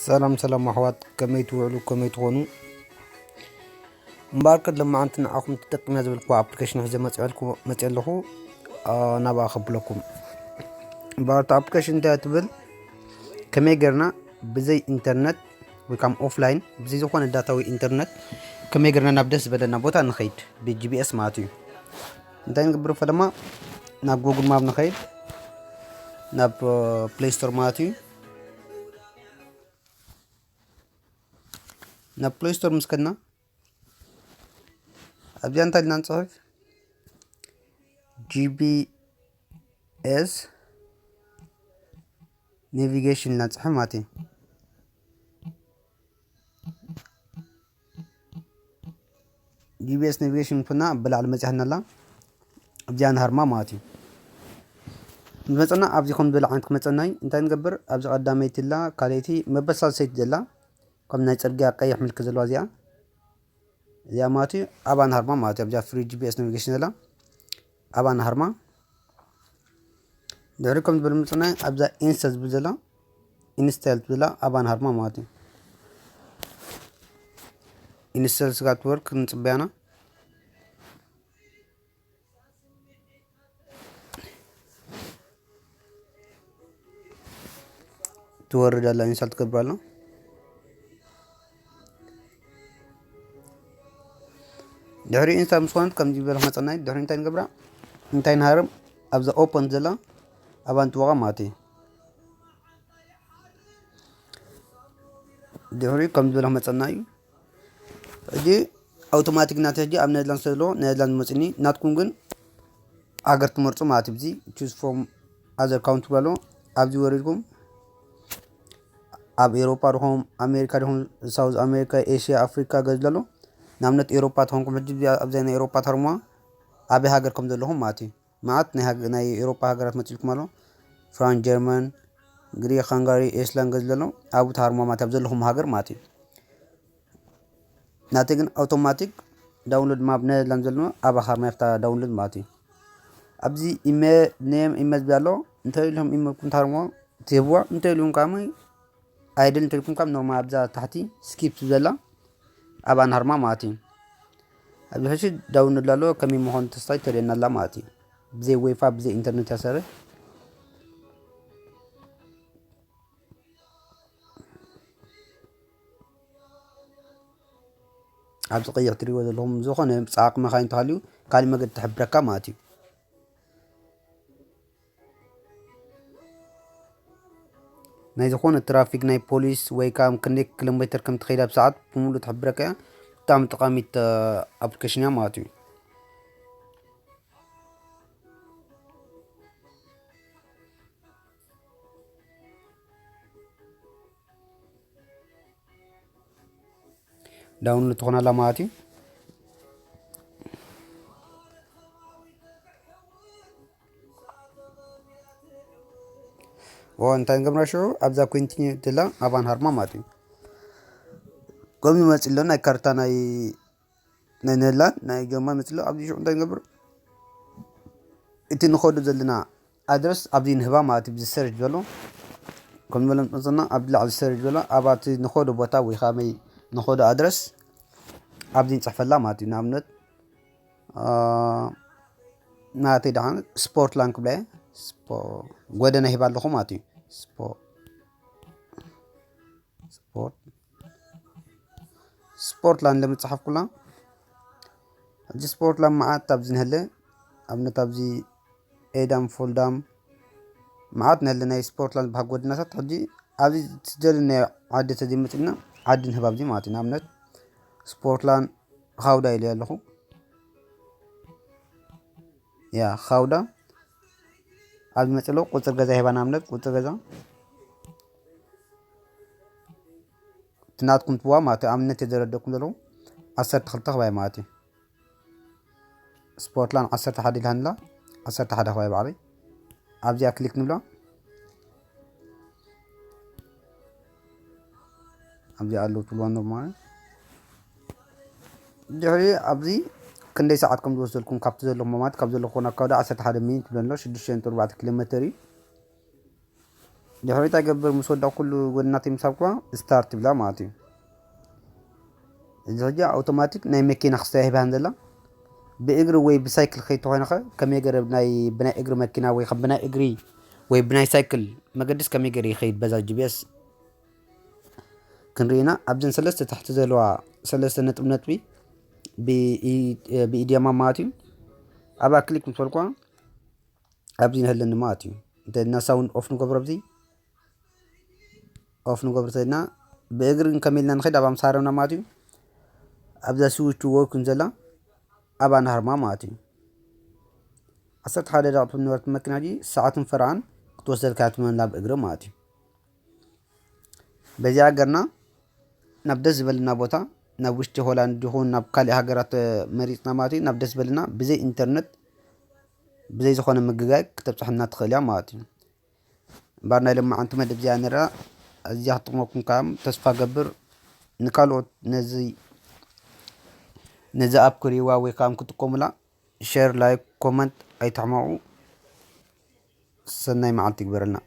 ሰላም ሰላም ኣሕዋት፣ ከመይ ትውዕሉ፣ ከመይ ትኾኑ? እምበኣርከ ሎማዓንቲ ንዓኹም ትጠቅምና ዝበልኩዋ ኣፕሊኬሽን ሒዘ መፅኤልኩ-፣ መፅኤ ኣለኹ። ኣ፣ ናብኣ ከብለኩም። እምበኣር እታ ኣፕሊኬሽን እንታይ ትብል? ከመይ ጌርና ብዘይ ኢንተርነት ወይ ከም ኦፍላይን፣ ብዘይ ዝኾነ ዳታ ወይ ኢንተርነት፣ ከመይ ጌርና ናብ ደስ ዝበለና ቦታ ንኸይድ፣ ብ ጂ ፒ ኤስ ማለት እዩ። እንታይ ንገብር ፈለማ? ናብ ጉግል ማፕ ንኸይድ፣ ናብ፣ ፕሌይ ስቶር ማለት እዩ። ናብ ፕሌይ ስቶር ምስ ከድና፣ ኣብዚኣ እንታይ ኢልና ንጽሕፍ? ጂ ፒ ኤስ ኔቪጌሽን ኢልና ንጽሕፍ ማለት እዩ። ጂ ፒ ኤስ ኔቪጌሽን ኮይና ብላዕሊ መጺኣትና ኣላ። ኣብዚኣ ንሃርማ ማለት እዩ። ምስ መጸና ኣብዚ ከም ዝበለ ዓይነት ክመጸና እዩ። እንታይ ንገብር? ኣብዚ ቀዳመይቲ ኣላ፣ ካልኣይቲ መበሳሰይቲ ዘላ፣ ከም ናይ ጽርግያ ቀይሕ ምልክት ዘለዋ እዚኣ፣ እዚኣ ማለት እዩ። ኣብኣ ንሃርማ ማለት እዩ። ኣብዚኣ ፍሪ ጂ ፒ ኤስ ኔቪጌሽን ዘላ፣ ኣብኣ ንሃርማ። ድሕሪ ከም ዝበለ መጸና ኣብዛ ኢንስቶል ዝብል ዘላ፣ ኢንስቶል ትብላ ኣብኣ ንሃርማ ማለት እዩ። ኢንስቶል ስጋ ትወርክ ንጽበያና። ትወርድ ኣላ፣ ኢንስቶል ትገብር ኣላ። ድሕሪ ኢንስቶል ምስ ኮነት ከምዚ ዝበለ ክመጸና እዩ። ድሕሪ እንታይ ንገብራ? እንታይ ንሃርም? ኣብዛ ኦፐን ዘላ ኣብኣ ንጥወቓ ማለት እዩ። ድሕሪ ከም ዝበለ ክመጸና እዩ። ሕጂ ኣውቶማቲክ ናተ ሕጂ ኣብ ኔዘርላንድስ ዘሎ ኔዘርላንድ መጽኒ፣ ናትኩም ግን ሃገር ትመርጹ ማለት እዩ። እዚ ቹዝ ፍሮም ኣዘር ካውንትሪ ኣሎ። ኣብዚ ወሪድኩም ኣብ ኤውሮጳ ድኹም፣ ኣሜሪካ ድኹም፣ ሳውዝ ኣሜሪካ፣ ኤሽያ፣ ኣፍሪካ ገዝ ዘሎ። ንኣብነት ኤውሮጳ ተኾንኩም ሕጂ ኣብዚ፣ ኣብዛ ናይ ኤውሮጳ ተርማ ኣበይ ሃገር ከም ዘለኹም ማለት እዩ። መዓት ናይ ሃገ-፣ ናይ ኤውሮጳ ሃገራት መጺልኩም ኣሎ። ፍራንስ፣ ጀርመን፣ ግሪክ፣ ሃንጋሪ፣ ኤስላንድ ገዝ ዘሎ። ኣብኡ ተሃርሞ ማለት ኣብ ዘለኹም ሃገር ማለት እዩ። ናተይ ግን ኣውቶማቲክ ዳውንሎድ ማፕ ኔዘርላንድ ዘሎ ኣብ ሃርማ ኣብታ ዳውንሎድ ማለት እዩ። ኣብዚ ኢሜል፣ ኔም፣ ኢሜል ዝብል ኣሎ። እንተ ኢልኩም ኢሜልኩም ታርሞ ትህብዋ፣ እንተ ኢልኩም ከኣ ኣይደልን እንተ ኢልኩም ካብ ኖርማል ኣብዛ ታሕቲ ስኪፕ ዘላ ኣብኣ ንሃርማ ማለት እዩ። ኣብዚ ሕጂ ዳውንሎድ ኣሎ፣ ከመይ ምዃኑ ተስታይ ተርእየና ኣላ ማለት እዩ። ብዘይ ዋይፋ፣ ብዘይ ኢንተርኔት እያ ትሰርሕ። ኣብዚ ቀይሕ ትሪእዎ ዘለኹም ዝኾነ ጻዕቂ መኻይን እንተሃልዩ፣ ካሊእ መገዲ ትሕብረካ ማለት እዩ። ናይ ዝኾነ ትራፊክ፣ ናይ ፖሊስ ወይ ከዓ ክንደይ ኪሎ ሜትር ከም ትኸይድ ኣብ ሰዓት ብምሉእ ትሕብረካ እያ። ብጣዕሚ ጠቓሚት፣ እ፣ ኣፕሊኬሽን እያ ማለት እዩ። ዳውንሎድ ትኾን ኣላ ማለት እዩ። ኦ፣ እንታይ ንገብራ ሽዑ ኣብዛ ኮንቲኒ ትላ ኣባን ሃርማ ማለት እዩ። ከምዚ መፅእ ኣሎ ናይ ካርታ ናይ፣ ናይ ኔዘርላንድ ናይ ጀርመን መፅእ ኣሎ። ኣብዚ ሽዑ እንታይ ንገብር? እቲ ንኸዶ ዘለና ኣድረስ ኣብዚ ንህባ ማለት እዩ። ኣብዚ ሰርች ዘሎ ከም ዝበለ መፅና ኣብዚ ላዕሊ ሰርች ዘሎ ኣብ እቲ ንኸዶ ቦታ ወይ ከዓ መይ ንኸዶ ኣድረስ ኣብዚ ንፅሕፈላ ማለት እዩ። ንኣብነት አ፣ ናተይ ደሓን ስፖርትላንድ ክብላ እየ። ስፖ-፣ ጎደና ሂባ ኣለኹ ማለት እዩ። ስፖ-፣ ስፖርት፣ ስፖርትላንድ ለምጽሓፍኩላ። ሕጂ ስፖርትላንድ መዓት ኣብዚ ንህለ፣ ኣብነት ኣብዚ ኤዳም ፎልዳም መዓት ንህለ ናይ ስፖርትላንድ ዝበሃል ጎደናታት። ሕጂ ኣብዚ ትደሊ ናይ ዓዲ ተዘይመጽና ዓዲ ንህባ ኣብዚ ማለት እዩ። ንኣብነት ስፖርትላንድ ኻውዳ ኢለ ኣለኹ። ያ፣ ኻውዳ ኣብዚ መጽሎ ቁጽር ገዛ ሂባ፣ ንኣብነት ቁጽር ገዛ ትናትኩም ትዋ ማለት እዩ። ኣብነት የዘረደኩም ዘለኹ ዓሰርተ ክልተ ክባይ ማለት እዩ። ስፖርትላን ዓሰርተ ሓደ ኢልሃንላ፣ ዓሰርተ ሓደ ክባይ ባዕለይ። ኣብዚኣ ክሊክ ንብላ። ኣብዚኣ ኣለዉ ትብልዋ ኖርማል። ድሕሪ ኣብዚ ክንደይ ሰዓት ከም ዝወስደልኩም ካብቲ ዘለኹም ማለት ካብ ዘለኹም ኣካባቢ ዓሰርተ ሓደ ሚኒት ትብለሎ፣ ሽዱሽተ ነጥቢ ኣርባዕተ ኪሎ ሜትር እዩ። ድሕሪት ኣይገብር ምስ ወዳ ኩሉ ጎድናት ምሳብ እኳ ስታርት ይብላ ማለት እዩ። እዚ ሕጂ ኣውቶማቲክ ናይ መኪና ክስተያ ሂባን ዘላ። ብእግሪ ወይ ብሳይክል ከይድ ተኾይንኸ ከመይ ገረ ናይ ብናይ እግሪ መኪና ወይ ከም ብናይ እግሪ ወይ ብናይ ሳይክል መገድስ ከመይ ገረ ይኸይድ በዛ ጂፒኤስ ክንርኢና። ኣብዘን ሰለስተ ታሕቲ ዘለዋ ሰለስተ ነጥቢ ነጥቢ ብኢድያማ ማለት እዩ። ኣብኣ ክሊክ ምስ በልኳ ኣብዚ ንህለኒ ማለት እዩ። እንተ ኢልና ሳውንድ ኦፍ ንገብሮ፣ ኣብዚ ኦፍ ንገብሮ እንተ ኢልና ብእግሪ ግን ከመይ ኢልና ንኸይድ ኣብ ኣምሳረና ማለት እዩ። ኣብዛ ስዊች ወርክ ዘላ ኣብኣ ንሃርማ ማለት እዩ። ዓሰርተ ሓደ ደቂቕ ትነበረት መኪና ሕጂ ሰዓትን ፈረቓን ክትወስደልካ ትመላ ብእግሪ ማለት እዩ። በዚኣ ሃገርና ናብ ደስ ዝበልና ቦታ ናብ ውሽጢ ሆላንድ ይኹን ናብ ካልእ ሃገራት መሪፅና ማለት እዩ ናብ ደስ ዝበልና ብዘይ ኢንተርነት ብዘይ ዝኾነ ምግጋይ ክተብፅሐና ትኽእል እያ ማለት እዩ። እምበኣር ናይ ሎማዓንቲ መደብ እዚኣ ነራ እዚኣ ክትጥቕመኩም ከዓ ተስፋ ገብር። ንካልኦት ነዚ ነዚ ኣፕ ክርእይዋ ወይ ከዓ ክጥቀሙላ ሸር ላይክ ኮመንት ኣይትሕመቑ። ሰናይ መዓልቲ ይግበረልና።